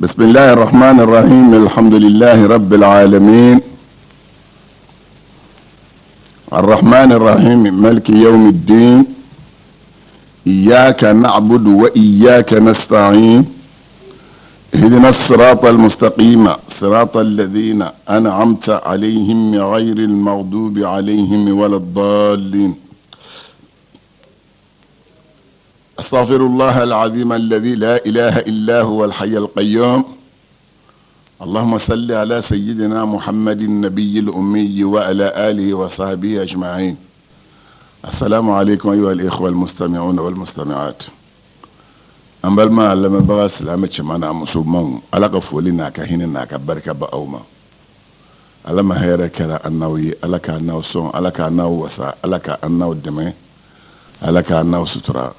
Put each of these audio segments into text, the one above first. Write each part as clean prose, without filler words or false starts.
بسم الله الرحمن الرحيم الحمد لله رب العالمين الرحمن الرحيم ملك يوم الدين إياك نعبد وإياك نستعين اهدنا الصراط المستقيم صراط الذين أنعمت عليهم غير المغضوب عليهم ولا الضالين أستغفر الله العظيم الذي لا إله إلا هو الحي القيوم اللهم صل على سيدنا محمد النبي الأمي وعلى آله وصحبه أجمعين السلام عليكم أيها الإخوة المستمعون والمستمعات an balima lamɛnbaga silamɛ cɛman n'a musomanw ala ka foli n'a ka hinɛ n'a ka barika ba aw ma ala ma hɛrɛ kɛra an n'aw ye ala k'an n'aw sɔn ala k'an n'aw wasa ala k'an n'aw dɛmɛ ala k'an n'aw sutura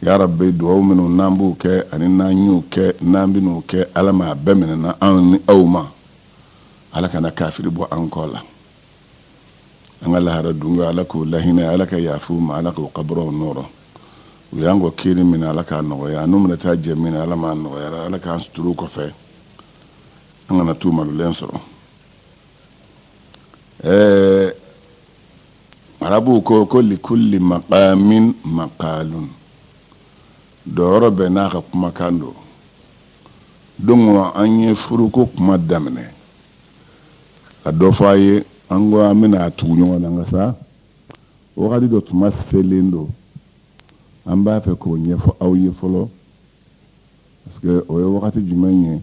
ya rabbi duwawu minnu n'an b'u kɛ ani n'an y'u kɛ n'an bɛn'u kɛ ala m'a bɛɛ minɛna anw ni aw ma ala kana kafiri bɔ an kɔ la an ka lahara dunga ala k'u lahinɛ ala ka yafa u ma ala k'u kaburaw nɔɔrɔ u y'an kɔn kiri min na ala k'a nɔgɔya n'u bɛna taa jɛ min na ala m'a nɔgɔya ala k'an suturu kɔfɛ an kana t'u malolen sɔrɔ ɛɛ arabuw ko ko likulli maqamin maqalun dɔyɔrɔ bɛɛ n'a ka kumakan don don an ye furuko kuma daminɛ ka dɔ fɔ a ye an ko an bɛna a tugu ɲɔgɔn na nka sa wagati dɔ tuma selen don an b'a fɛ k'o ɲɛfɔ aw ye fɔlɔ parce que o ye wagati jumɛn ye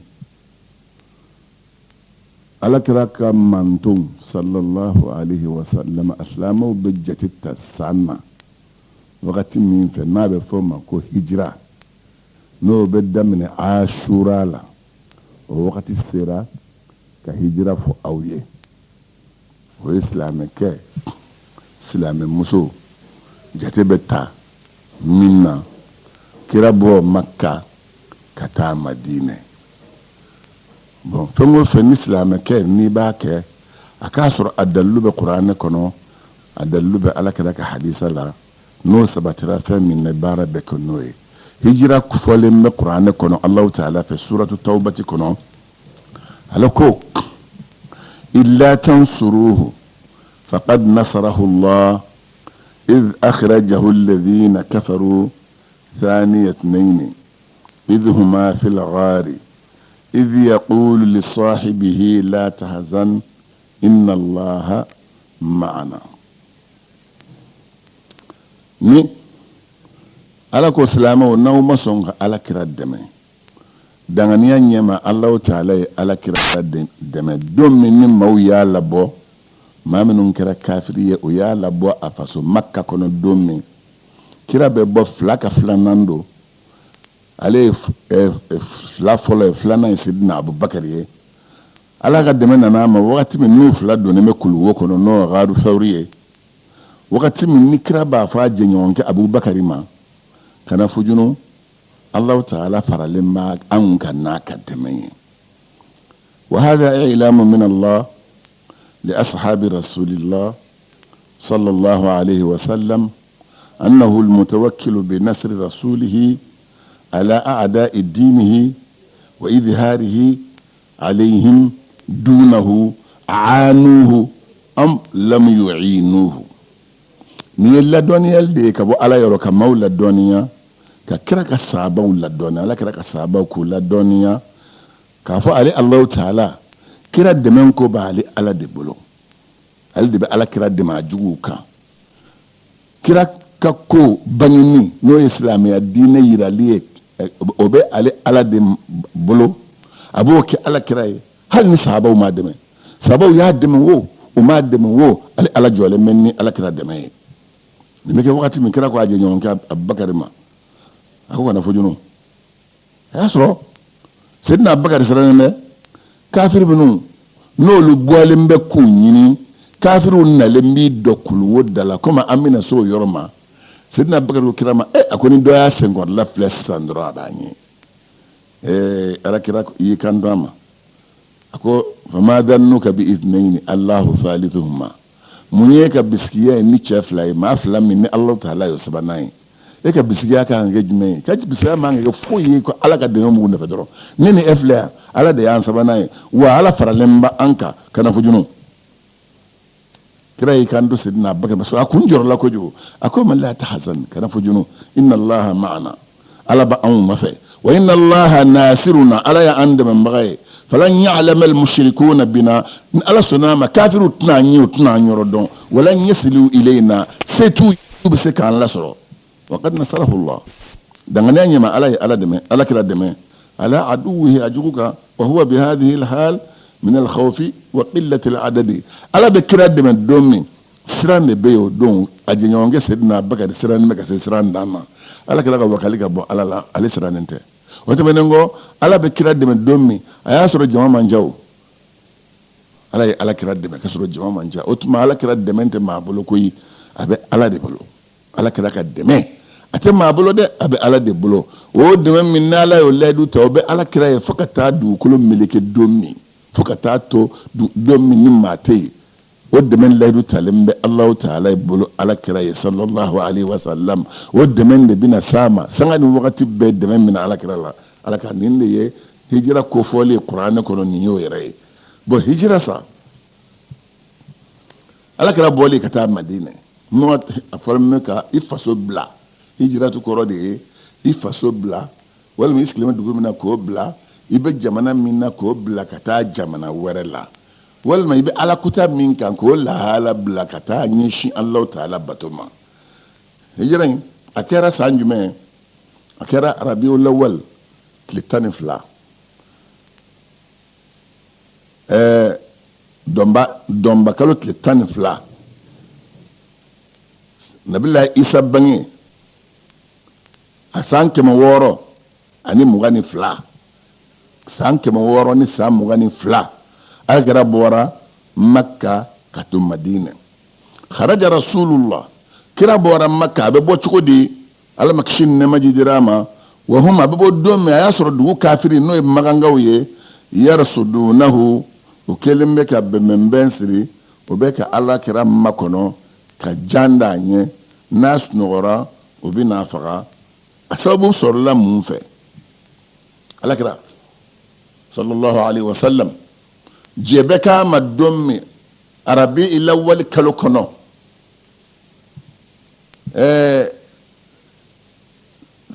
ala kira ka mantonw sallallahu alaihi wa sallam a silamɛw bɛ jate ta san na wagati min fɛ n'a bɛ fɔ o ma ko hijira n'o bɛ daminɛ asura la o wagati sera ka hijira fɔ aw ye o ye silamɛkɛ silamɛmuso jate bɛ ta min na kira bɔ maka ka taa madinɛ bon fɛn o fɛn ni silamɛkɛ n'i b'a kɛ a k'a sɔrɔ a dalilu bɛ kuranɛ kɔnɔ a dalilu bɛ ala kira ka hadisa la n'o sabatira fɛn min na baara bɛ kɛ n'o ye hijira fɔlen bɛ kuranɛ kɔnɔ alahu taala fɛ suratu tawbati kɔnɔ ala ko illa tansuruhu faqad nasarahu allah إذ أخرجه الذين كفروا ثاني اثنين إذ هما في الغار إذ يقول لصاحبه لا تحزن إن الله معنا ni ala ko silamɛw n'aw ma sɔn ka ala kira dɛmɛ danganiya ɲɛma alahu taala ye ala kira dɛmɛ don min ni maaw y'a labɔ maa minnu kɛra kafiri ye o y'a labɔ a faso makka kɔnɔ don min kira bɛ bɔ fila ka filanan don ale ye fila fɔlɔ ye filanan ye sidina abubakar ye ala ka dɛmɛ nana a ma wagati min n'u fila donnen bɛ kuluwo kɔnɔ n'o ye gaaru sawuri ye wagati min ni kira b'a fɔ a jɛɲɔgɔnkɛ abubakari ma kana fujunu alahu taala faralen b'a anw kan n'a ka dɛmɛ ye wa hada ilamu min allah li ashabi rasulillah sallallahu alayhi wa sallam annahu almutawakkilu bi nasri rasulihi ala a'da'i dinihi wa idharihi alayhim dunahu aanuhu am lam yu'inuhu nin ye ladɔnniyali de ye ka bɔ ala yɔrɔ ka maaw ladɔnniya ka kira ka sahabaw ladɔnniya ala kira ka sahabaw k'u ladɔnniya k'a fɔ ale alahu taala kira dɛmɛ ko b'ale ala de bolo ale de bɛ ala kira dɛmɛ a juguw kan kira ka ko bangeni n'o ye silamɛya diinɛ yirali ye o bɛ ale ala de bolo a b'o kɛ ala kira ye hali ni sahabaw m'a dɛmɛ sahabaw y'a dɛmɛ wo u m'a dɛmɛ wo ale ala jɔlen bɛ ni ala kira dɛmɛ ye nin bɛ kɛ wagati min kira ko a jɛɲɔgɔnkɛ abubakari ma a ko kana fujunu a y'a sɔrɔ sedina abubakari sirannen bɛ kafiri minnu n'olu bɔlen bɛ k'u ɲini kafiriw nalen b'i dɔ kuluwo da la komi an bɛna se o yɔrɔ ma sedina abubakari ko kira ma e a ko ni dɔ y'a senkɔrɔla filɛ sisan dɔrɔn a b'an ye ee ala kira y'i kanto a ma a ko fama zannuka bi ithnayni allahu thalithuhuma mun ye ka bisigiya ye ni cɛ fila ye maa fila min ni alahu taala y'o sabanan ye E ka bisigiya kan ka kɛ jumɛn ye? Ka bisigiya man ka kɛ foyi ye ko Ala ka dɛmɛ b'u nɔfɛ dɔrɔn. Ne ni e filɛ yan, Ala de y'an sabanan ye, wa Ala faralen bɛ an kan. Kana fujunu. Kira y'i kanto Sidina Abubakar ma, a kun jɔrɔla kojugu. A ko ma la tahzan, kana fujunu, inna Allaha ma'ana, Ala bɛ anw nɔfɛ, wa inna Allaha nasiruna, Ala y'an dɛmɛbaga ye. Falan ya'lama al-mushrikuna bina, ni Ala sɔnna a ma, kafiriw tɛna an ye, u tɛna an yɔrɔ dɔn, walan yasilu ilayna, se t'u bɛ se k'an lasɔrɔ. Wa qad nasarahu Allah, danganiya ɲɛma Ala ye Ala dɛmɛ, Ala kira dɛmɛ ala aduwihi, a jugu kan. Wa huwa bi hadhihi al-hal min al-khawfi wa qillati al-adadi. Ala bɛ kira dɛmɛ don min, siran de bɛ yen o don. A jɛɲɔgɔnkɛ Sedina Abubakar sirannen bɛ ka se siran dan ma. Ala kira ka wakali ka bɔ Ala la, ale sirannen tɛ. O tɛmɛnen kɔ, Ala bɛ kira dɛmɛ don min, a y'a sɔrɔ jama man ca o. Ala ye Ala kira dɛmɛ ka sɔrɔ jama man ca. O tuma Ala kira dɛmɛ tɛ maa bolo koyi, a bɛ Ala de bolo. Ala kira ka dɛmɛ a tɛ maa bolo dɛ, a bɛ Ala de bolo. O dɛmɛ min n'Ala y'o layidu ta, o bɛ Ala kira ye fo ka taa dugukolo meleke don min, fo ka taa to don min ni maa tɛ yen. O dɛmɛ layidu talen bɛ Alahu taala bolo Ala kira ye sallallahu alaihi wasallam. O dɛmɛ de bɛna s'a ma sanga ni wagati bɛɛ. Dɛmɛ min Ala kira la, Ala ka nin de ye hijira kofɔli kuranɛ kɔnɔ, nin y'o yɛrɛ ye. Bon, hijira sa, Ala kira bɔli ka taa Madinɛ, a fɔra min ka i faso bila, hijiratu kɔrɔ de ye i faso bila, walima i sigilen bɛ dugu min na k'o bila, i bɛ jamana min na k'o bila ka taa jamana wɛrɛ la, walima i bɛ ala kuta min kan k'o lahala bila ka taa ɲɛsin Alahu taala bato ma. Hijira in a kɛra san jumɛn? A kɛra Rabiul Awwal tile 12, ɛɛ dɔnba dɔnba kalo tile 12, Nabila Isa bange a san 622, san 622, Ala kira bɔra Makka ka to Madinɛ. Kharaja Rasulullah, kira bɔra Makka. A bɛ bɔ cogo di? Ala ma kisi ni nɛɛma jidira a ma. Wa hum, a bɛ bɔ don min, a y'a sɔrɔ dugu kafiri, n'o ye magangaw ye, yarsudunahu, o kɛlen bɛ ka bɛnbɛnbɛn siri, o bɛ ka Ala kira makɔnɔ ka jan d'a ɲɛ. N'a sunɔgɔra, o bɛ n'a faga. A sababu sɔrɔla mun fɛ? Ala kira sallallahu alaihi wasallam, jɛ bɛ k'a ma don min, arabi ilawali kalo kɔnɔ, ɛɛ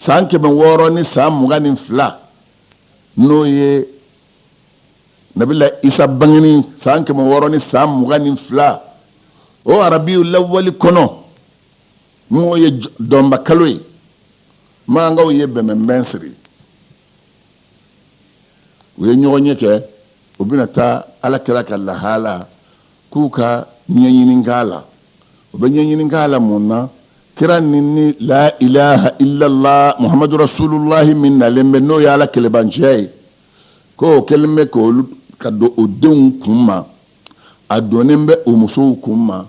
san 622, n'o ye Nabila Isa bangeni san 622, o arabi lawali kɔnɔ, n'o ye dɔnba kalo ye, makankaw ye bɛnbɛnbɛn siri. U ye ɲɔgɔn ye kɛ, u bɛna taa Ala kira ka lahala k'u ka ɲɛɲini k'a la. U bɛ ɲɛɲini k'a la mun na? Kira ni ni la ilaha illallah muhammadu rasulullahi min nalen bɛ, n'o ye Ala kelebanciya ye, ko o kɛlen bɛ k'olu ka don o denw kun ma, a donnen bɛ o musow kun ma,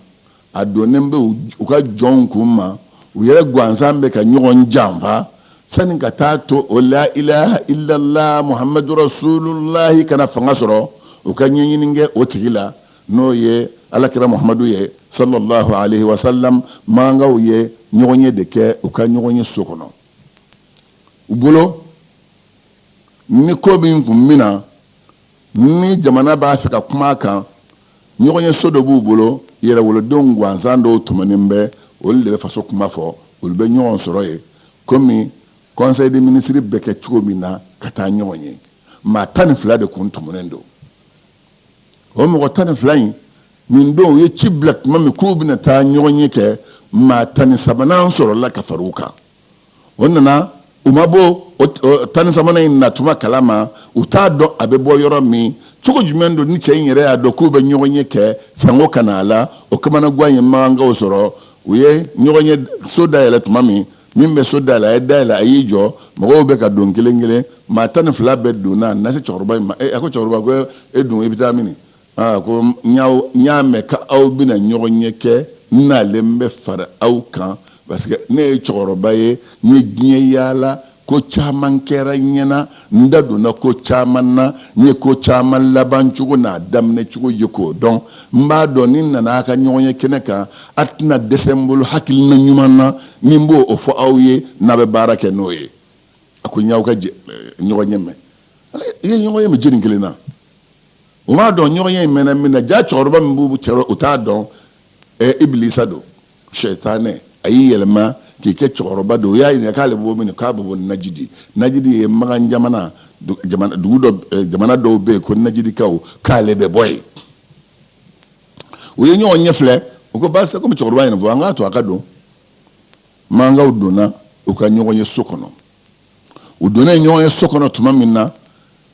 a donnen bɛ u ka jɔnw kun ma, u yɛrɛ gansan bɛ ka ɲɔgɔn janfa. Sani ka taa to o la ilaha illallah muhammadu rasulullahi kana fanga sɔrɔ, u ka ɲɛɲini kɛ o tigi la, n'o ye Alakira Muhammadu ye sallallahu alaihi wasallam. Makankaw ye ɲɔgɔn ye de kɛ u ka ɲɔgɔn ye so kɔnɔ. U bolo ni ko min kun min na, ni jamana b'a fɛ ka kuma a kan, ɲɔgɔn ye so dɔ b'u bolo, yɛrɛwolodenw gansan dɔw tɔmɔnen bɛ, olu de bɛ faso kuma fɔ. Olu bɛ ɲɔgɔn sɔrɔ yen komi conseil des ministres bɛ kɛ cogo min na ka taa ɲɔgɔn ye. Maa 12 de kun tɔmɔnen don. O mɔgɔ 12 in, nin don u ye ci bila tuma min k'u bɛna taa ɲɔgɔn ye kɛ, maa 13nan sɔrɔla ka fara u kan. O nana, u ma bɔ 13nan in natuma kalama, u t'a dɔn a bɛ bɔ yɔrɔ min, cogo jumɛn don. Ni cɛ in yɛrɛ y'a dɔn k'u bɛ ɲɔgɔn ye kɛ sango ka na a la, o kamanagan ye makankaw sɔrɔ. U ye ɲɔgɔn ye so dayɛlɛ tuma min, min bɛ so dayɛlɛ, a ye dayɛlɛ, a y'i jɔ, mɔgɔw bɛ ka don kelen kelen. Maa 12 bɛɛ donna. A nana se cɛkɔrɔba in ma. A ko cɛkɔrɔba ko e dun, i bɛ taa mini? Aa, ko n y'a mɛn k'aw bɛna ɲɔgɔn ye kɛ, n nalen bɛ fara aw kan, parce que ne ye cɛkɔrɔba ye, n ye diɲɛ yaala. Ko caman kɛra n ɲɛna, n da donna ko caman na, n ye ko caman laban cogo n'a daminɛ cogo ye k'o dɔn. N b'a dɔn ni n nana a ka ɲɔgɔnye kɛnɛ kan, a tɛna dɛsɛ n bolo hakilina ɲuman na ni n b'o fɔ aw ye, n'a bɛ baara kɛ n'o ye. A ko n y'aw ka ɲɔgɔnye mɛn. I ye ɲɔgɔnye mɛn jɛni kelen na? U m'a dɔn ɲɔgɔnye in mɛnna min na. Ja cɛkɔrɔba min b'u cɛrɔ, u t'a dɔn. Ibilisa don, sɛtanɛ, a y'i yɛlɛma k'i kɛ cɛkɔrɔba don. U y'a ɲininka k'ale bɔ min, k'a bɛ bɔ Najidi. Najidi ye Makan jamana, dugu dɔ, jamana dɔw bɛ yen ko Najidikaw, k'ale bɛ bɔ yen. U ye ɲɔgɔn ɲɛ filɛ, u ko baasi komi cɛkɔrɔba ye nin fɔ, an k'a to a ka don. Makankaw donna u ka ɲɔgɔn ye so kɔnɔ. U donnen ɲɔgɔn ye so kɔnɔ tuma min na,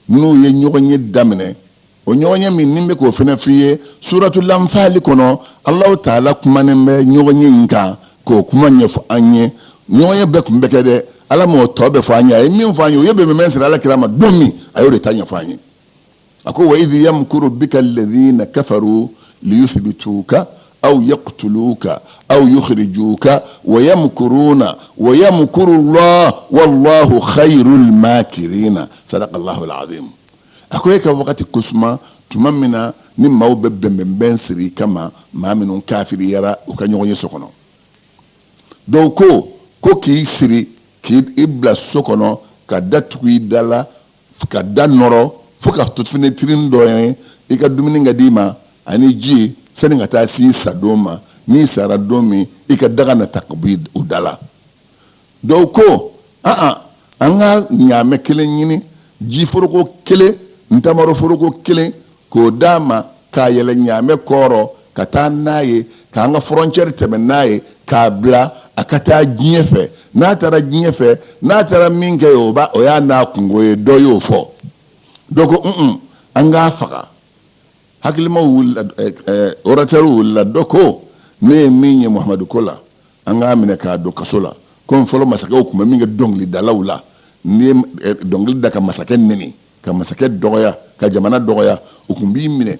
n'u ye ɲɔgɔn ye daminɛ, o ɲɔgɔn ye min ni bɛ k'o fana f'i ye, suratu lanfali kɔnɔ, Alahu taala kumanen bɛ ɲɔgɔn ye in kan k'o kuma ɲɛfɔ an ye. Ɲɔgɔn ye bɛɛ tun bɛ kɛ dɛ, Ala m'o tɔ bɛɛ fɔ an ye. A ye min fɔ an ye, u ye bɛnbɛn siri Ala kira ma don min, a y'o de ta ɲɛfɔ an ye. A ko wa idh yamkuru bika alladhina kafaru liyuthbituka aw yaqtuluka aw yukhrijuka wa yamkuruna wa yamkuru Allah wallahu khayrul makirina. Sadaqa Allahu alazim. A ko e ka wagati kosuma tuma min na ni maaw bɛ bɛnbɛnbɛn siri kama, maa minnu kafiriyara u ka ɲɔgɔn ye so kɔnɔ. Dɔw ko k'i siri k'i bila so kɔnɔ ka da tugu i da la, ka da nɔrɔ fo ka to finɛtirin dɔ ye, i ka dumuni ka d'i ma ani ji, sani ka taa s'i sadon ma. N'i sara don min, i ka daga na ta ka bɔ u da la. Dɔw ko aa, an ka ɲaamɛ kelen ɲini, ji foroko kelen, ntamaro foroko kelen, k'o d'a ma k'a yɛlɛ ɲaamɛ kɔrɔ ka taa n'a ye, k'an ka frontière tɛmɛ n'a ye, k'a bila a ka taa diɲɛ fɛ. N'a taara diɲɛ fɛ, n'a taara min kɛ, o b'a o y'a n'a kungo ye. Dɔ y'o fɔ, dɔ ko un, an k'a faga. Hakilimaw wulila, orateur wulila. Dɔ ko ne ye min ye Muhamadu ko la, an k'a minɛ k'a don kaso la, komi fɔlɔ masakɛw tun bɛ min kɛ dɔnkilidalaw la. N'i ye dɔnkili da ka masakɛ neni, ka masakɛ dɔgɔya, ka jamana dɔgɔya, u tun b'i minɛ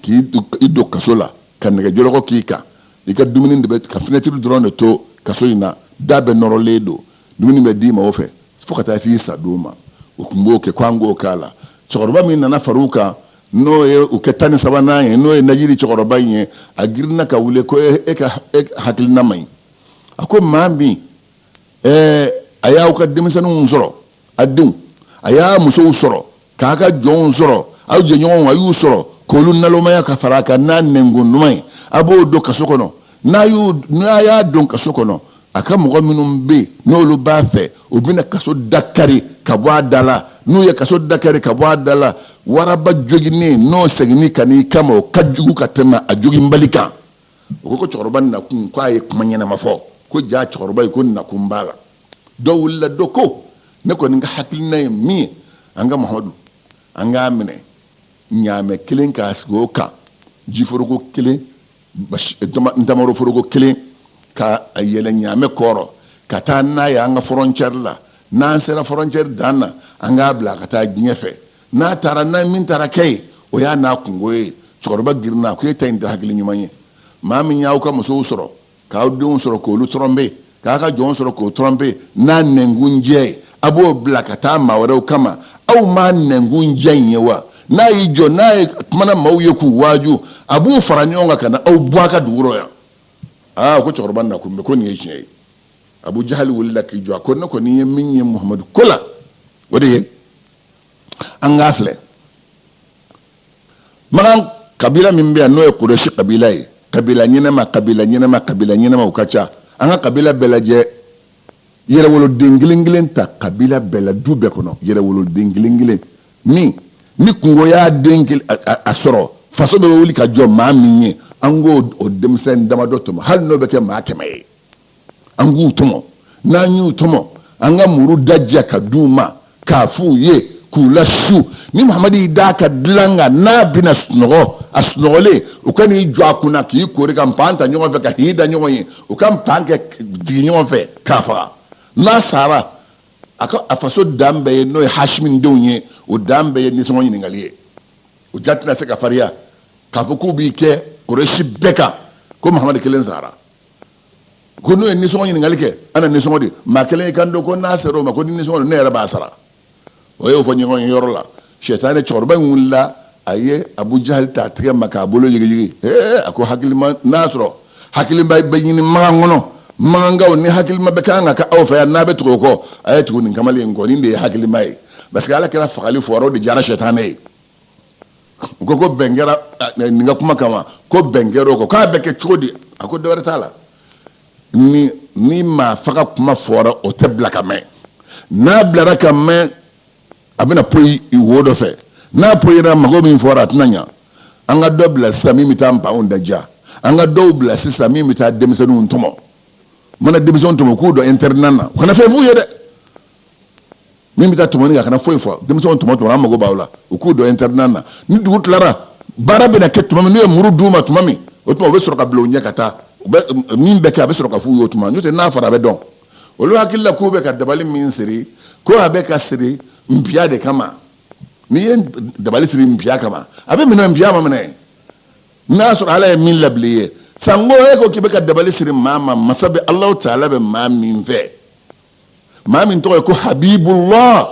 k'i don kaso la, ka nɛgɛjɔlɔkɔ k'i kan. I ka dumuni de bɛ ka finɛtiri dɔrɔn de to kaso in na, da bɛɛ nɔrɔlen don, dumuni bɛ d'i ma o fɛ fo ka taa s'i sadon ma. U tun b'o kɛ, ko an k'o k'a la. Cɛkɔrɔba min nana far'u kan, n'o ye u kɛ 13nan ye, n'o ye Najiri cɛkɔrɔba in ye, a girinna ka wuli ko e ka hakilina man ɲi. A ko maa min a y'aw ka denmisɛnninw sɔrɔ, a denw, a y'a musow sɔrɔ, k'a ka jɔnw sɔrɔ, aw jɛɲɔgɔnw, a y'u sɔrɔ k'olu nalomaya ka fara a kan n'a nɛnkun duman ye, a b'o don kaso kɔnɔ. N'a y'u n'a y'a don kaso kɔnɔ, a ka mɔgɔ minnu bɛ yen n'olu b'a fɛ, u bɛna kaso da kari ka bɔ a da la. N'u ye kaso da kari ka bɔ a da la, waraba joginnen n'o seginni ka n'i kama, o ka jugu ka tɛmɛ a joginbali kan. U ko ko cɛkɔrɔba nakun, k'a ye kuma ɲɛnama fɔ, ko ja cɛkɔrɔba ye ko nakun b'a la. Dɔ wulila, dɔ ko ne kɔni ka hakilina ye min ye, an ka Muhamadu, an k'a minɛ ɲaamɛ kelen k'a sigi o kan, jiforoko kelen, ntamaro foroko kelen, ka a yɛlɛ ɲaamɛ kɔrɔ ka taa n'a ye an ka frontière la. N'an sera frontière dan na, an k'a bila ka taa diɲɛ fɛ. N'a taara, n'a min taara kɛ ye, o y'a n'a kungo ye. Cɛkɔrɔba girinna ko e ta in tɛ hakili ɲuman ye. Maa min y'aw ka musow sɔrɔ, k'aw denw sɔrɔ k'olu tromper, k'a ka jɔnw sɔrɔ k'o tromper n'a nɛnkunjɛ ye, a b'o bila ka taa maa wɛrɛw kama. Aw m'a nɛnkunjɛ in ye wa? N'a y'i jɔ, n'a ye kumana maaw ye k'u waaju, a b'u fara ɲɔgɔn kan ka na aw bɔ a ka dugu rɔ yan. Aa, ko cɛkɔrɔba nakun bɛ, ko nin ye tiɲɛ ye. Abu Jahali wulila k'i jɔ, a ko ne kɔni ye min ye Muhamadu ko la, o de ye an k'a filɛ. Makan kabila min bɛ yan, n'o ye Kurɛsi kabila ye, kabila ɲɛnama, kabila ɲɛnama, kabila ɲɛnama, u ka ca. An ka kabila bɛɛ lajɛ, yɛrɛwoloden kelen kelen ta kabila bɛɛ la, du bɛɛ kɔnɔ, yɛrɛwoloden kelen kelen min ni kungo y'a den a sɔrɔ, faso bɛ wuli ka jɔ maa min ye, an k'o o denmisɛn damadɔ tɔmɔ, hali n'o bɛ kɛ maa 100 ye, an k'u tɔmɔ. N'an y'u tɔmɔ, an ka muru da ka d'u ma k'a f'u ye k'u lasu. Ni Muhamadu y'i d'a ka dilan kan, n'a bɛna sunɔgɔ, a sunɔgɔlen, u ka n'i jɔ a kunna k'i kori ka npan ta ɲɔgɔn fɛ ka hin da ɲɔgɔn ye, u ka npan kɛ jigin ɲɔgɔn fɛ k'a faga. N'a sara, a ka a faso dan bɛɛ ye, n'o ye Hashimi denw ye, o dan bɛɛ ye nisɔngɔ ɲininkali ye. O ja tɛna se ka farinya k'a fɔ k'u b'i kɛ Kurɛsi bɛɛ kan ko Muhamadu kelen sara. Ko n'o ye nisɔngɔ ɲininkali kɛ, an na nisɔngɔ di. Maa kelen y'i kanto ko n'a sera o ma ko ni nisɔngɔ don, ne yɛrɛ b'a sara. O y'o fɔ ɲɔgɔn ye yɔrɔ la, sɛtanɛ cɛkɔrɔba in wulila, a ye Abu Jahali ta a tigɛ ma k'a bolo yigiyigi. Ee, a ko hakilima n'a sɔrɔ hakilima bɛ ɲini Makan kɔnɔ, Makankaw ni hakilima bɛ kan ka kɛ aw fɛ yan, n'a bɛ tugu o kɔ, a ye tugu nin kamalen in kɔ, nin de ye hakilima ye. Parce que Ala kira fagali fɔra, o de diyara sɛtanɛ ye. U ko ko bɛn kɛra nin ka kuma kama, ko bɛn kɛra o kɔ, k'a bɛ kɛ cogo di? A ko dɔwɛrɛ t'a la, ni maa faga kuma fɔra, o tɛ bila ka mɛn. N'a bilara ka mɛn, a bɛna poyi wo dɔ fɛ. N'a poyira, mago min fɔra, a tɛna ɲa. An ka dɔ bila sisan min bɛ taa npanw daja, an ka dɔw bila sisan min bɛ taa denmisɛnninw tɔmɔ. Mana denmisɛnw tɔmɔ k'u don internat na, u kana fɛn f'u ye dɛ. Min bɛ taa tɔmɔni kɛ, a kana foyi fɔ. Denmisɛnw tɔmɔ tɔmɔ, an mago b'aw la. U k'u don internat na. Ni dugu tilara, baara bɛna kɛ tuma min, n'u ye muru d'u ma tuma min, o tuma u bɛ sɔrɔ ka bila u ɲɛ ka taa. U bɛ min bɛ kɛ, a bɛ sɔrɔ ka f'u ye o tuma. N'o tɛ, n'a fɔra, a bɛ dɔn. Olu hakili la k'u bɛ ka dabali min siri, ko a bɛ ka siri npiya de kama. N'i ye dabali siri npiya kama, a bɛ minɛ. Npiya ma minɛ, n'a sɔrɔ Ala ye min labila i ye. Sanko e ko k'i bɛ ka dabali siri maa ma, masa bɛ Alahu taala bɛ maa min fɛ, maa min tɔgɔ ye ko Habibullah,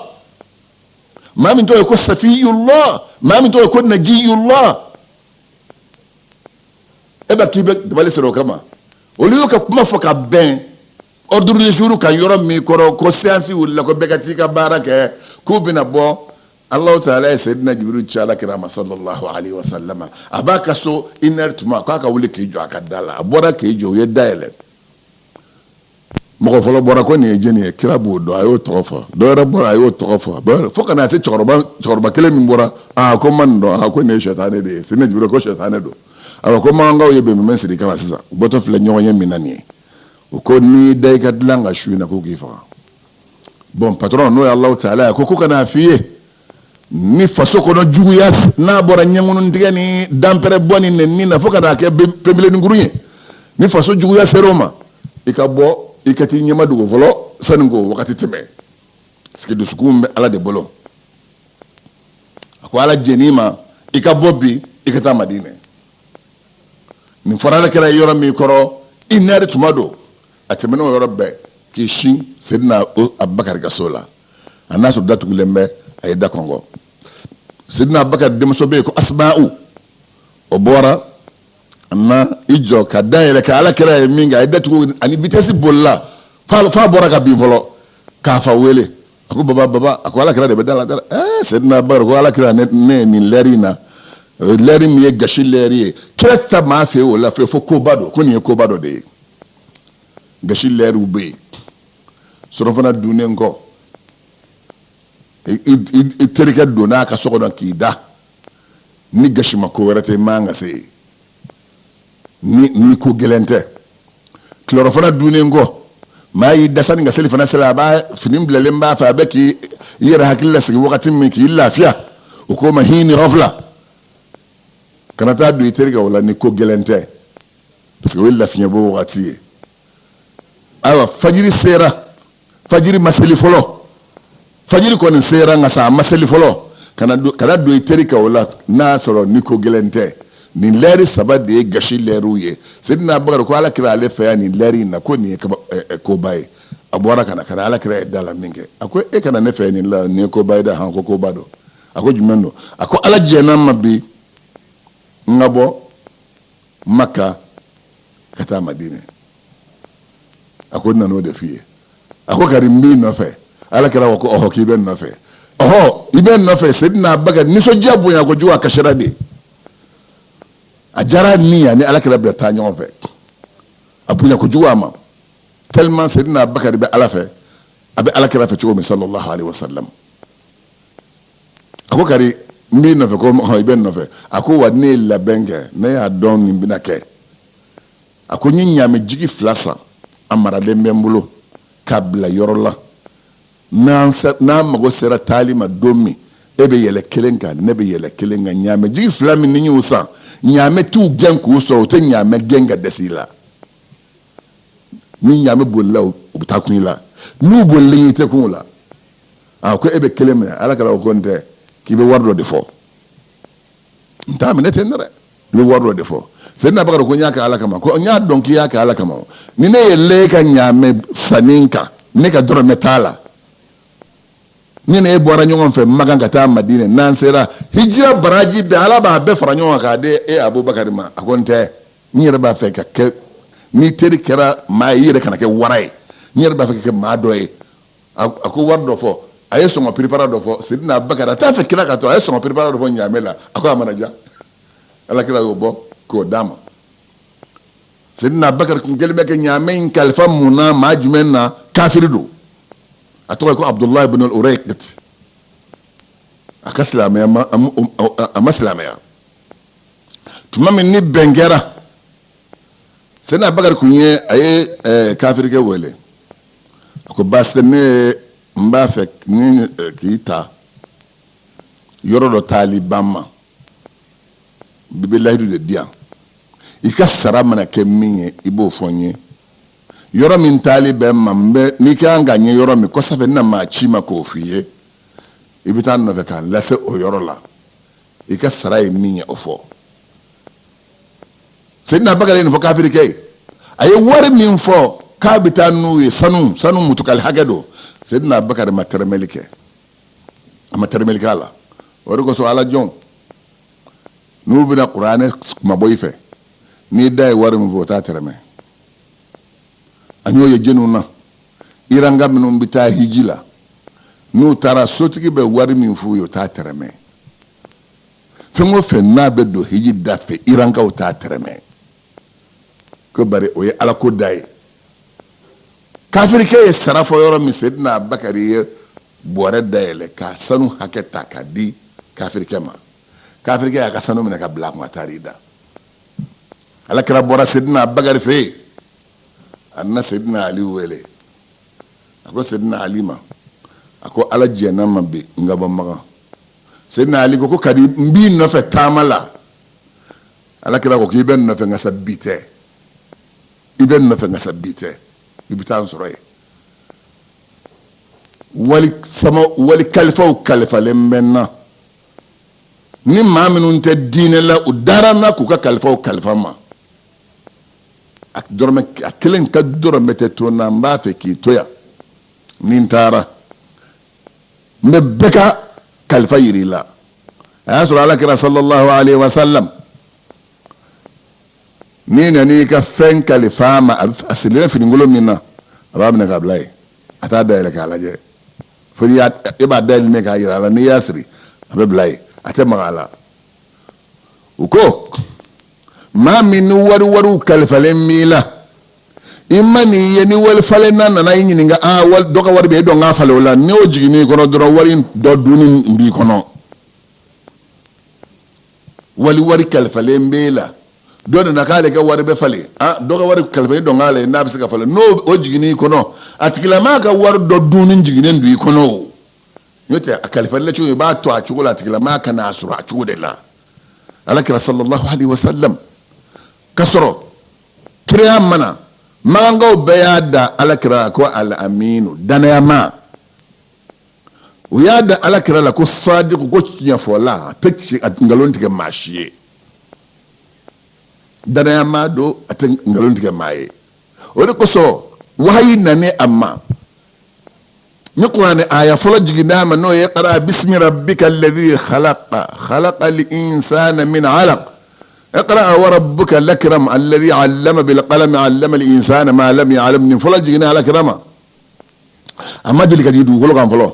maa min tɔgɔ ye ko Safiyullah, maa min tɔgɔ ye ko Najiyullah, e b'a k'i bɛ dabali siri o kama. Olu y'o ka kuma fɔ ka bɛn ordre du jour kan yɔrɔ min kɔrɔ, ko séance wulila, ko bɛɛ ka t'i ka baara kɛ, k'u bɛna bɔ. Alahu taala ye Seyidina Jibril ci Ala kira ma sallallahu alaihi wa sallam. A b'a ka so une heure tuma, k'a ka wuli k'i jɔ a ka da la. A bɔra k'i jɔ, u ye da yɛlɛ. Mɔgɔ fɔlɔ bɔra ko nin ye jɛni ye? Kira b'o dɔn, a y'o tɔgɔ fɔ. Dɔ wɛrɛ bɔra, a y'o tɔgɔ fɔ, fo ka na se cɛkɔrɔba kelen min bɔra, aa, ko ma nin dɔn. Aa, ko nin ye sɛtanɛ de ye. Seyidina Jibril ko sɛtanɛ don. Ayiwa, ko Makankaw ye bɛnbɛn siri kama sisan, u bɔtɔ filɛ ɲɔgɔn ye min na nin ye. U ko n'i da i ka dilan ka su in na, k'u k'i faga. Bon, patron n'o ye Alahu taala ye, ko ka n'a f'i ye, ni faso kɔnɔ juguya n'a bɔra ɲɛŋunu ni danpɛrɛ bɔ ni nɛni na fo ka n'a kɛ penbilennikurun ye, ni faso juguya sera o ma, i ka bɔ, i ka t'i ɲɛma dogo fɔlɔ sani k'o wagati tɛmɛ, parce que dusukun bɛ Ala de bolo. A ko Ala jɛn'i ma, i ka bɔ bi, i ka taa Madinɛ. Nin fɔra Ala kira yɔrɔ min kɔrɔ, i nɛri tuma don, a tɛmɛn'o yɔrɔ bɛɛ k'i sin Sedina Abubakar ka so la. A n'a sɔrɔ datugulen bɛ, a ye da kɔnkɔn. Sedina Abubakar denmuso bɛ yen ko Asma'u, o bɔra a na i jɔ ka da yɛlɛ ka Ala kira ye min kɛ, a ye datugu ani vitesse bolila f'a bɔra ka bin fɔlɔ k'a fa wele. A ko baba, baba. A ko Ala kira de bɛ da la dɛ. Ɛɛ, Sedina Abubakar ko Ala kira, ne ye nin lɛri in na, lɛri min ye gasi lɛri ye, kira tɛ taa maa fɛ yen o la fɛ fo koba dɔ. Ko nin ye koba dɔ de ye. Gasi lɛriw bɛ yen. Surɔfana dunnen kɔ, i terikɛ donna a ka so kɔnɔ k'i da ni gasima ko wɛrɛ tɛ, i man ka se yen ni ko gɛlɛn tɛ. Tilerɔfana dunnen kɔ, maa y'i da sani ka selifana sera, a b'a fini bilalen b'a fɛ, a bɛ k'i yɛrɛ hakili lasigi wagati min k'i lafiya, o k'o ma hini ghafla, kana taa don i terikɛ o la ni ko gɛlɛn tɛ, parce que o ye lafiɲɛbɔ wagati ye. Ayiwa, fajiri sera, fajiri ma seli fɔlɔ, fajiri kɔni sera nka sa a ma seli fɔlɔ, kana don i terikɛ o la n'a sɔrɔ ni ko gɛlɛn tɛ. Nin lɛri saba de ye gasi lɛriw ye. Sedina Abubakar ko Ala kira ale fɛ yan nin lɛri in na, ko nin ye koba ye. A bɔra ka na ka na Ala kira ye da la min kɛ, a ko e kana ne fɛ nin la, nin ye koba ye dɛ. Hɔn, ko koba don. A ko jumɛn don? A ko Ala jɛnna n ma bi n ka bɔ Maka ka taa Madinɛ. A ko n nan'o de f'i ye. A ko kari n b'i nɔfɛ. Ala kira ko ɔhɔ, k'i bɛ n nɔfɛ. Ɔhɔ, i bɛ n nɔfɛ. Sedina Abubakar nisɔndiya bonya kojugu, a kasira de, a diyara ni ani Ala kira bila taa ɲɔgɔn fɛ, a bonya kojugu a ma, tellement Sedina Abubakar bɛ Ala fɛ, a bɛ Ala kira fɛ cogo min sallallahu alaihi wasallam. A ko kari n b'i nɔfɛ. Ko ɔhɔn, i bɛ n nɔfɛ. A ko wa ne ye labɛn kɛ, ne y'a dɔn nin bɛna kɛ. A ko n ye ɲaamɛ jigi fila san, a maralen bɛ n bolo k'a bila yɔrɔ la. N'an mago sera taali ma don min, e bɛ yɛlɛ kelen kan, ne bɛ yɛlɛ kelen kan. Ɲaamɛ jigi fila min ni n y'u san, ɲaamɛ t'u gɛn k'u sɔrɔ, u tɛ ɲaamɛ gɛn ka dɛsɛ i la. Ni ɲaamɛ bolila, u bɛ taa kun i la. N'u bolilen, i tɛ kun u la. A ko e bɛ kelen minɛ. Ala kira ko n tɛ, k'i bɛ wari dɔ de fɔ. N t'a minɛ ten dɛ, i bɛ wari dɔ de fɔ. Seyidina Bakari ko n y'a kɛ Ala kama. Ko n y'a dɔn k'i y'a kɛ Ala kama. Ni ne yɛlɛla e ka ɲaamɛ sanni kan, ne ka dɔrɔmɛ t'a la. Ne ni e bɔra ɲɔgɔn fɛ Makan ka taa Madinɛ, n'an sera hijira baraji bɛɛ, Ala b'a bɛɛ fara ɲɔgɔn kan k'a di e Abubakari ma. A ko n tɛ, n yɛrɛ b'a fɛ ka kɛ, n'i teri kɛra maa ye, i yɛrɛ kana kɛ wara ye, n yɛrɛ b'a fɛ ka kɛ maa dɔ ye. A ko wari dɔ fɔ, a ye sɔngɔ piripara dɔ fɔ. Seyidina Abubakari a t'a fɛ kira ka to, a ye sɔngɔ piripara dɔ fɔ ɲaamɛ la. A ko a mana diya, Ala kira y'o bɔ k'o d'a ma. Seyidina Abubakari tun kɛlen bɛ ka ɲaamɛ in kalifa mun na, maa jumɛn na? Kafiri don, a tɔgɔ ye ko Abudulayi bin Urayqit. A ka silamɛya ma, a ma silamɛya. Tuma min ni bɛn kɛra, Seyidina Abubakari kun ye, a ye kafirikɛ wele. A ko baasi tɛ, ne n b'a fɛ ni k'i ta yɔrɔ dɔ taali ban ma, i bɛ layidu de di yan, i ka sara mana kɛ min ye, i b'o fɔ n ye. Yɔrɔ min taali bɛ ma, n bɛ n'i ka kan ka n ye yɔrɔ min kɔsɛbɛ, n na maa ci ma k'o f'i ye, i bɛ taa n nɔfɛ k'a lase o yɔrɔ la, i ka sara ye min ye, o fɔ. Seyidina Bakari ye nin fɔ kafirikɛ ye. A ye wari min fɔ k'a bɛ taa n'u ye, sanu mutukali hakɛ don. Seyidina Bakari ma tɛrɛmɛli kɛ, a ma tɛrɛmɛli k'a la. O de kosɔn Ala jɔn n'u bɛna kuranɛ kunmabɔ i fɛ, n'i da ye wari min fɔ, o t'a tɛrɛmɛ. An y'o ye jɛniw na, Iranka minnu bɛ taa hiji la, n'u taara, sotigi bɛ wari min f'u ye, o t'a tɛrɛmɛ. Fɛn o fɛn n'a bɛ don hiji da fɛ, Irankaw t'a tɛrɛmɛ, ko bari o ye ala ko da ye. Kafirikɛ ye sara fɔ yɔrɔ min, Seyidina Bakari ye bɔrɛ dayɛlɛ ka sanu hakɛ ta k'a di kafirikɛ ma. Kafirikɛ y'a ka sanu minɛ ka bila a kun, a taara i da. Ala kira bɔra Seyidina Bakari fɛ yen, a nana Seyidina Ali wele. A ko Seyidina Ali ma, a ko Ala jɛnna n ma bi n ka bɔ Makan. Seyidina Ali ko ko kadi n b'i nɔfɛ taama la. Ala kira ko k'i bɛ n nɔfɛ nka sa bi tɛ, i bɛ n nɔfɛ nka sa bi tɛ, i bɛ taa n sɔrɔ yen. Wali sama wali kalifaw kalifalen bɛ n na, ni maa minnu tɛ diinɛ la, u dara n na k'u ka kalifaw kalifa n ma. A dɔrɔmɛ a kelen ka dɔrɔmɛ tɛ to n na, n b'a fɛ k'i to yan. Ni n taara, n bɛ bɛɛ ka kalifa yir'i la. A y'a sɔrɔ ala kira sallallahu alaihi wa sallam, n'i nana i ka fɛn kalifa a ma, a sirilen finikolon min na, a b'a minɛ k'a bila yen, a t'a dayɛlɛ k'a lajɛ fo n'i y'a e b'a dayɛlɛ ne k'a yira a la. N'i y'a siri, a bɛ bila yen, a tɛ maga a la. U ko maa min ni wari wariw kalifalen b'i la, i ma n'i ye ni wali falenna nana i ɲininka, aa wali dɔ ka wari bɛ e dɔn k'a falen o la, n'o jiginn'i kɔnɔ dɔrɔn, wari dɔ dunni b'i kɔnɔ. Wali wari kalifalen b'e la, dɔ nana k'ale ka wari bɛ falen, ah dɔ ka wari kalifalen dɔn k'ale n'a bɛ se ka falen, n'o o jiginn'i kɔnɔ, a tigilamaa ka wari dɔ dunni jiginnen don i kɔnɔ. O n'o tɛ, a kalifalen cogo, i b'a to a cogo la, a tigilamaa ka n'a sɔrɔ a cogo de la. Ala kira sallallahu alaihi wasallam ka sɔrɔ kiraya ma na, makankaw bɛɛ y'a da ala kira ko al aminu, danayama. U y'a da ala kira la ko sadiku, ko tiɲɛfɔla, a tɛ nkalon tigɛ maa si ye, danayama don, a tɛ nkalon tigɛ maa ye. O de kosɔn wahayi nani a ma ni kuranɛ aya fɔlɔ jiginna a ma, n'o ye iqra bismi rabbika alladhi khalaqa khalaqa al-insana min alaq iqra wa rabbuka al-akram alladhi allama bil qalam allama al-insana ma lam ya'lam. Nin fɔlɔ jiginna ala kira ma, a ma deli ka jigin dugukolo kan fɔlɔ.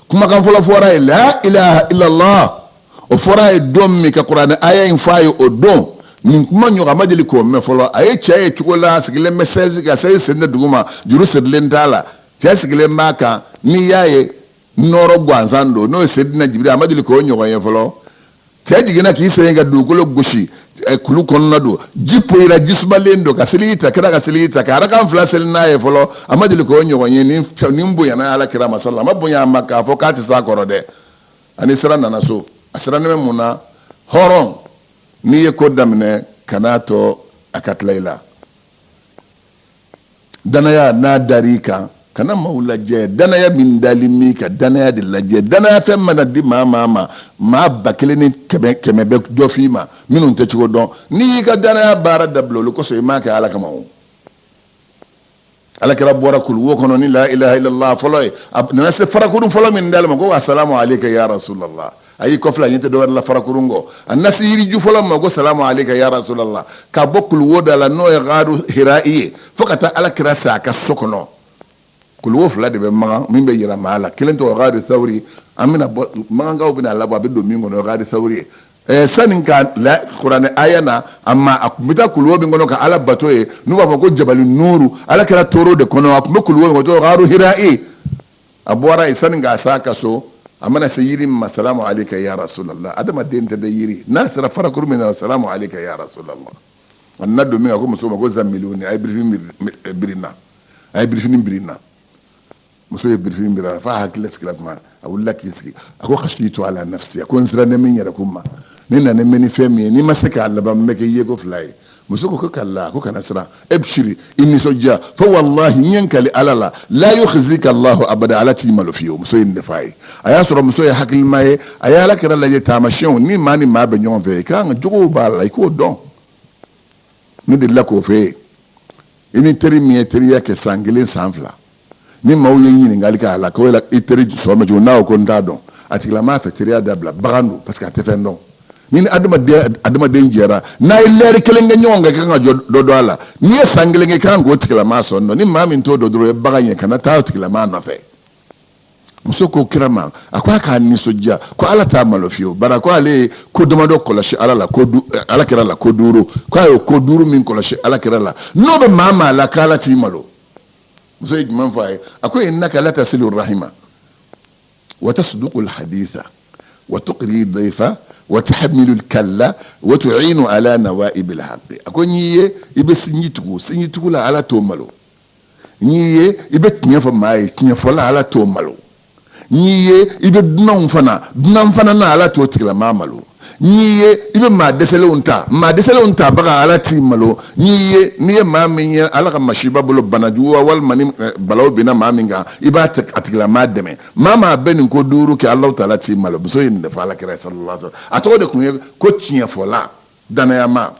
Kumakan fɔlɔ fɔra ye la ilaha illallah. O fɔra ye don min ka kuranɛ aya in fɔ a ye, o don nin kuma ɲɔgɔn a ma deli k'o mɛn fɔlɔ. A ye cɛ ye cogo la, a sigilen bɛ sɛzi kan, sɛzi sen tɛ duguma, juru sirilen t'a la, cɛ sigilen b'a kan, n'i y'a ye nɔɔrɔ gansan don, n'o ye Sedina Jibiri, a ma deli k'o ɲɔgɔn ye fɔlɔ. Cɛ jiginna k'i sen ka dugukolo gosi, kulu kɔnɔna don, ji poyira, ji sumalen don, ka seliji ta, kira ka seliji ta ka arakan fila seli n'a ye fɔlɔ, a ma deli k'o ɲɔgɔn ye. Nin bonyana ala kira ma sala, a ma bonya a ma k'a fɔ k'a tɛ s'a kɔrɔ dɛ. Ani sira nana so, a sirannen bɛ mun na? Hɔrɔn, n'i ye ko daminɛ, kan'a to a ka tila i la. Danaya n'a dar'i kan, Kana maaw lajɛ, danaya min dali min ka danaya de lajɛ. Danaya fɛn mana di maa maa ma, maa 1500 bɛ dɔ f'i ma minnu tɛ cogo dɔn. N'i y'i ka danaya baara dabila olu kosɔn, i m'a kɛ Ala kama o. Ala kira bɔra kuluwo kɔnɔ ni la ilaha illallah fɔlɔ ye. A nana se farakurun fɔlɔ min d'ale ma, ko asalamu aleyka ya rasulallah. A y'i kɔfilɛ, a ɲɛ tɛ dɔwɛrɛ la farakurun kɔ. A nana se yiriju fɔlɔ ma, ko salamu aleyka ya rasulallah. Ka bɔ kuluwo da la, n'o ye gaaru hira'i ye, fo ka taa ala kira se a ka so kɔnɔ. Kuluwo fila de bɛ magan min bɛ yira maa la. Kelen tɔgɔ gaaru thawri, an bɛna bɔ magankaw bɛna labɔ, a bɛ don min kɔnɔ, gaaru thawri ye. Sani ka la kuranɛ aya na a ma, a tun bɛ taa kuluwo min kɔnɔ ka ala bato ye, n'u b'a fɔ ko jabali nuru, ala kira tor'o de kɔnɔ. A tun bɛ kuluwo min kɔnɔ, gaaru hira'i. A bɔra yen, sani k'a s'a ka so, a mana se yiri min ma, salamu aleyka ya rasulallah. Adamaden tɛ dɛ, yiri n'a sera farakuru min na, salamu aleyka ya rasulallah. A nana don min, a ko muso ma ko zamiluni, a ye birifini biri n na, a ye birifini biri n na. Muso ye birifini biri a la f'a hakili sigila tuma, a wulila k'i sigi, a ko khashitu ala nafsi, a ko n sirannen bɛ n yɛrɛ kun ma, ne nana bɛ ni fɛn min ye, n'i ma se k'a laban, n bɛ kɛ yeko fila ye. Muso ko ko kala, ko kana siran, ebshiri, i nisɔndiya, fa wallahi, n ye n kali ala la, la yukhzika allahu abada, ala t'i malo fiyewu. Muso ye nin de f'a ye. A y'a sɔrɔ muso ye hakilima ye, a ye ala kira lajɛ taamasiyɛnw ni maa ni maa bɛ ɲɔgɔn fɛ, i kan ka jogow b'a la, i k'o dɔn. Ne delila k'o f'e ye, i ni teri min ye teriya kɛ san 1 san 2, ni maaw ye ɲininkali kɛ a la ko i teri sɔn bɛ cogo, n'a ko ko n t'a dɔn, a tigilamaa fɛ teriya dabila, bagan don, parce que a tɛ fɛn dɔn. Ni ni adamaden jɛra, n'a ye lɛri 1 kɛ ɲɔgɔn kan, i kan ka jɔ dɔ dɔn a la. N'i ye san 1 kɛ, i kan k'o tigilamaa sɔn dɔn. Ni maa min t'o dɔn dɔrɔn, o ye bagan ye, kana taa o tigilamaa nɔfɛ. Muso ko kira ma, a ko a k'a nisɔndiya, ko ala t'a malo fiyewu, bari ko ale ye ko damadɔ kɔlɔsi ala la, ko ala kira la, ko duuru, ko a y'o ko duuru min kɔlɔsi ala kira la, n'o bɛ maa maa la, k'ala t'i malo. Muso ye jumɛn fɔ a ye? A ko innaka latasilu rahima wa tasduqu alhaditha wa tuqri dayfa wa tahmilu alkalla wa tu'inu ala nawa'ib alhaqi. A ko n'i ye i bɛ sinji tugu, sinji tugu la ala t'o malo. N'i ye i bɛ tiɲɛ fɔ maa ye, tiɲɛ fɔla ala t'o malo. N'i ye i bɛ dunanw fana, dunan fana na ala t'o tigilamaa malo. N'i ye i bɛ maa dɛsɛlenw ta, maa dɛsɛlenw tabaga ala t'i malo. N'i ye n'i ye maa min ye ala ka masiba bolo, bana juguya walima ni balaw binna maa min kan, i b'a a tigilamaa dɛmɛ. Maa maa bɛ nin ko duuru kɛ, Alahu taala t'i malo. Muso ye nin de fɔ ala kira sallallahu alaihi wasallam. A tɔgɔ de tun ye ko tiɲɛfɔla, danayama.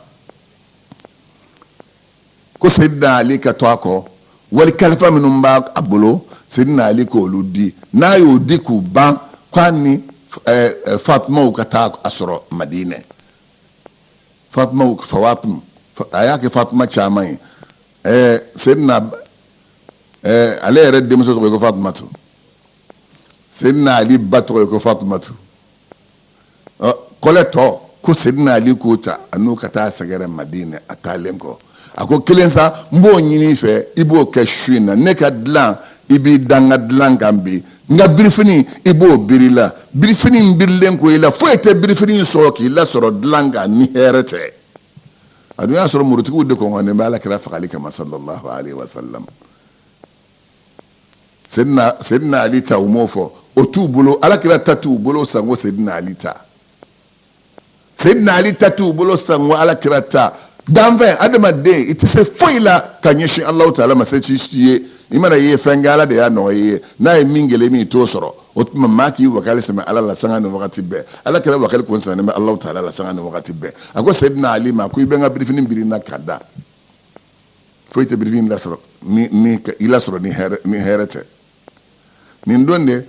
Ko Seydina Ali ka to a kɔ, wali kalifa minnu b'a a bolo, Seydina Ali k'olu di. N'a y'o di k'u ban, k'a ni Fatumaw ka taa a sɔrɔ Madinɛ. Fatumaw, Fawatum, a y'a kɛ Fatuma caman ye. Seydina, ale yɛrɛ denmuso tɔgɔ ye ko Fatumatu. Seydina Ali ba tɔgɔ ye ko Fatumatu. Kɔlɛ tɔ ko Seydina Ali k'o ta, a n'u ka taa sɛgɛrɛ Madinɛ. A taalen kɔ, a ko kelen sa, n b'o ɲini i fɛ, i b'o kɛ su in na. Ne ka dilan, i b'i da n ka dilan kan bi, n ka birifini i b'o biri la. Birifini in birilen ko i la, foyi tɛ birifini in sɔrɔ k'i lasɔrɔ dilan kan ni hɛrɛ tɛ. A dun y'a sɔrɔ murutigiw de kɔngɔnen bɛ ala kira fagali kama sallallahu alaihi wasallam. Seydina Ali ta, u m'o fɔ, o t'u bolo. Ala kira ta t'u bolo sanko Seydina Ali ta. Seydina Ali ta t'u bolo sanko ala kira ta. Danfɛn adamaden, i tɛ se foyi la ka ɲɛsin Alahu taala ma, se t'i ye. I mana ye fɛn kɛ, ala de y'a nɔgɔya i ye. N'a ye min gɛlɛn min, i t'o sɔrɔ. O tuma maa k'i wakali sɛmɛ ala la sanga ni wagati bɛɛ. Ala kira wakali kun sɛmɛnen bɛ Alahu taala la sanga ni wagati bɛɛ. A ko Seydina Ali ma ko i bɛ n ka birifini biri n na ka da, foyi tɛ birifini lasɔrɔ ni ni i lasɔrɔ ni hɛrɛ, ni hɛrɛ tɛ. Nin don de,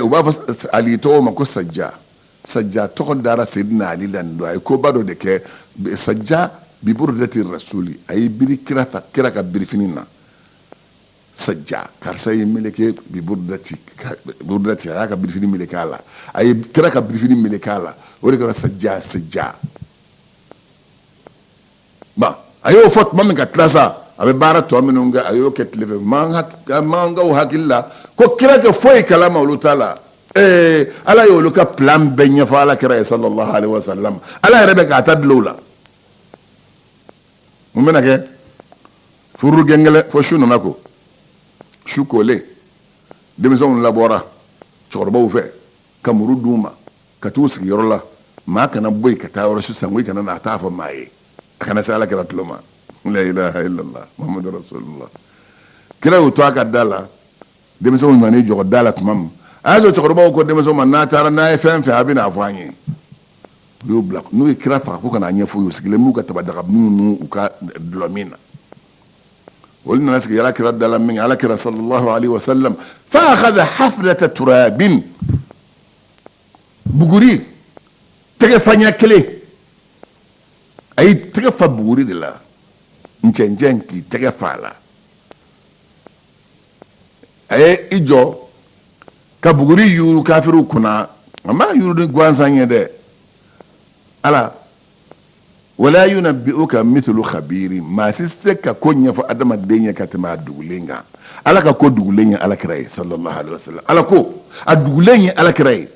u b'a fɔ Ali tɔgɔ ma ko Sajja. Sajja tɔgɔ dara Seydina Ali la nin don. A ye koba dɔ de kɛ. Sajja biburudati rasuli, a ye biri kira fa, kira ka birifini na. Sajja, karisa ye meleke biburudati, burudati, a y'a ka birifini meleke a la, a ye kira ka birifini meleke a la, o de kɛra Sajja, Sajja. Bon, a y'o fɔ tuma min ka tila sa, a bɛ baara tɔ minnu kɛ, a y'o kɛ tile fɛ. Mankaw hakili la ko kira tɛ foyi kalama olu ta la. Ala y'olu ka plan bɛɛ ɲɛfɔ ala kira ye sallallahu alaihi wasallam. Ala yɛrɛ bɛ k'a ta dulon u la. Mun bɛna kɛ? Furu gɛngɛlɛ fo su nana ko. Su kolen, denmisɛnw labɔra cɛkɔrɔbaw fɛ ka muru d'u ma ka t'u sigiyɔrɔ la. Maa kana bɔ yen ka taa yɔrɔ sisan, ko i kana na a t'a fɔ maa ye, a kana se ala kira tulo ma. La ilaha illallah muhammadu rasulullah. Kira y'o to a ka da la. Denmisɛnw nan'i jɔ da la tuma min, a y'a sɔrɔ cɛkɔrɔbaw ko denmisɛnw ma, n'a taara n'a ye fɛn fɛn, a bɛ n'a fɔ an ye. U y'u bila, n'u ye kira faga ko ka n'a ɲɛfɔ u ye, u sigilen b'u ka tabadaga minnu n'u ka dɔlɔ min na. Olu nana sigi ala kira da la min, ala kira sallallahu alaihi wasallam fa akhadha hafnata turabin, buguri tɛgɛ faɲɛ kelen, a y'i tɛgɛ fa buguri de la, ncɛncɛn k'i tɛgɛ fa a la. A ye i jɔ ka buguri yuuru kafiriw kunna. A ma yuuru ni gansan ye dɛ. Ala wala yunabbi'uka mithlu khabiri, maa si se ka ko ɲɛfɔ adamaden ye ka tɛmɛ a dugulen kan. Ala ka ko dugulen ye ala kira ye sallallahu alaihi wasallam. Ala ko a dugulen ye ala kira ye.